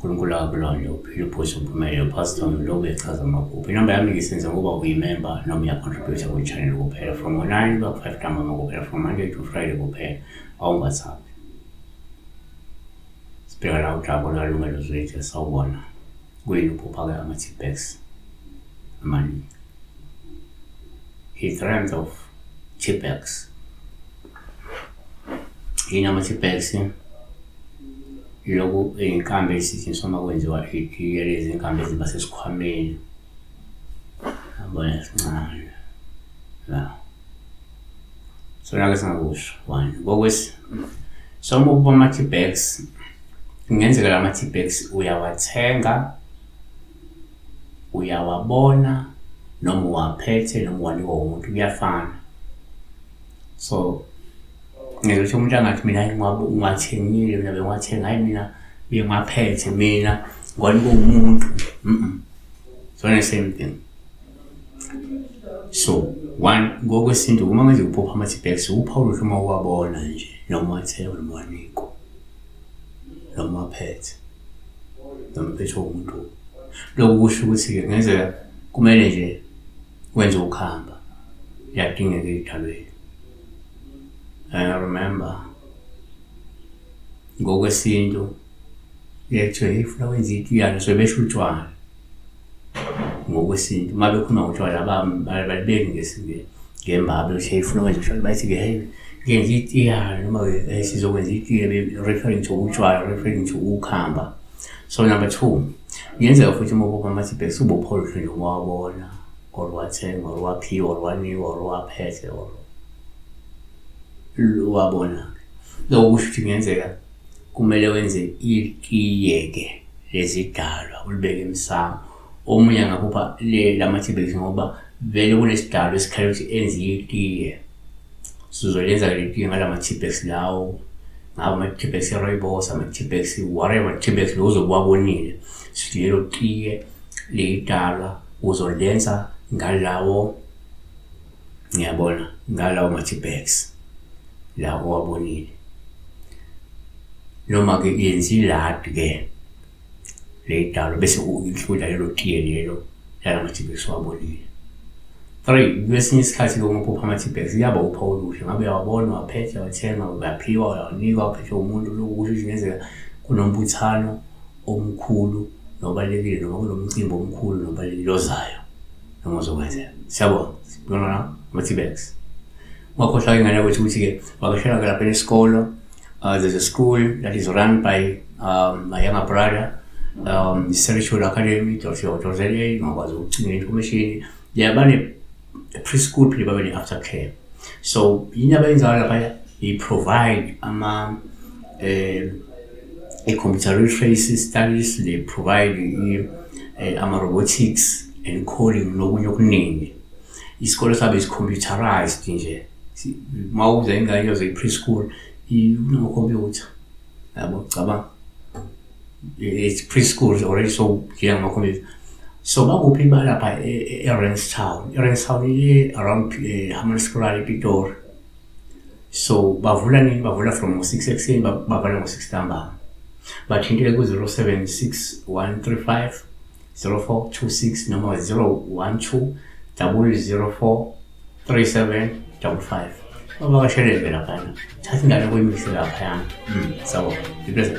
uNkulunkulu akakulonde uphile uphushe uphumelele uPastor Mlobi echaza amaphupho. Inamba yami ngisenze ngoba uyimember noma uyacontribute kwi-channel kuphela from ngo-9 kuya ku-5 ntambama kuphela from Monday to Friday kuphela awungathapi. Sibheka la udaba olukalungelo Zwide sawubona. Kuyini uphupha-ke ama-tea amaningi. He dreamt of tea bags. Yini ama-tea bags? Lokhu iy'nkambi ey'setshenziswa uma kwenziwa itiye, lezi nkambi eziba sesikhwameni. Yabona esincane la. Sona-ke singakusho one. Kokwesi, so uma uphupha ama-tea bags, kungenzeka la ma-tea bags uyawathenga, uyawabona noma uwaphethe noma uwanikwa umuntu kuyafana. So ngeke ukuthi umuntu angathi mina hayi ngiwathengile mina bengiwathenga hayi mina bengiwaphethe mina ngiwanikwa umuntu. It's the same thing. So one ngokwesintu uma kwenzeka uphupha ama-tea bags uphawu oluhle uma uwabona nje noma uwathenga noma uwanikwa noma uwaphethe noma uphethwe umuntu. Lokhu kusho ukuthi-ke kungenzeka kumele nje wenze ukuhamba liyadingeka ey'dalweni. I remember ngokwesintu kuye kuthiwe hey funa wenze itiyana so besho utshwala ngokwesintu uma bekhuluma ngotshwala balibeki ngembabe ukuthi hey funa wenze utshwala bathi-ke hey ngenza itiyana noma-ke sizokwenza itiye referring to utshwala referring to ukuhamba. So number two, kungenzeka futhi uma uphupha ama-tea bags ube uphawu oluhle nje uma wabona or wathenga or waphiwa or wanikwa or waphethe or wabona. Lokho kusho ukuthi kungenzeka kumele wenze itiye-ke lezidalwa ulibeke emsamo. Omunye angaphupha lama-tea bags ngoba vele kunesidalwa esikhala ukuthi enze itiye. Sizolenza-ke letiye ngalama tea bags lawo, ngawo ama-tea bags e-rooibos, ama-tea bags whatever tea bags lo ozobe uwabonile. Sithi lelo tiye leyidalwa uzolenza ngalawo, ngiyabona ngalawo ma-tea bags la owabonile. Noma-ke yenza iladi-ke leyidalwa bese u-include lelo tiye lelo lala ma-tea bags owabonile. Three, kwesinye isikhathi-ke uma uphupha ama-tea bags kuyaba uphawu oluhle ngabe uyawabona, uwaphethe, uyawathenga, uyaphiwa, uyawanikwa, uphethwe umuntu. Lokhu kusho ukuthi kungenzeka kunombuthano omkhulu nobalulekile noma kunomcimbi omkhulu nobalulekile ozayo noma ozokwenzeka. Siyabonga, sibona la ama-tea bags. Ungakhohlwa-ke ingane yakwethu ukuthi-ke vakashela-ke lapha esikolo. There's a school that is run by my younger brother, Spiritual Academy, .co.za, ungakwazi ukucinga information. Yeah, bane preschool phinde babe ne-after care. So yini abayenzayo lapha? They provide ama i-computer literacy studies, they provide ama-robotics and coding nokunye okuningi. Isikole sabe is computerized nje. Uma uza ingane yoze i-preschool kunamakhompyutha yabo, cabanga it's preschool already so dealing ngamakhompyutha. So bakuphi? Balapha e-Randstown. I-Randstown ile around Hammanskraal, ePitori. So bavula nini? Bavula from ngo-6 ekuseni bavala ngo-6 ntambama. Bathintele ku-076 135 0426 noma 012 004 3755. Bavakashelele laphana, thatha ingane kuyimise laphayana. Sawubona, be blessed.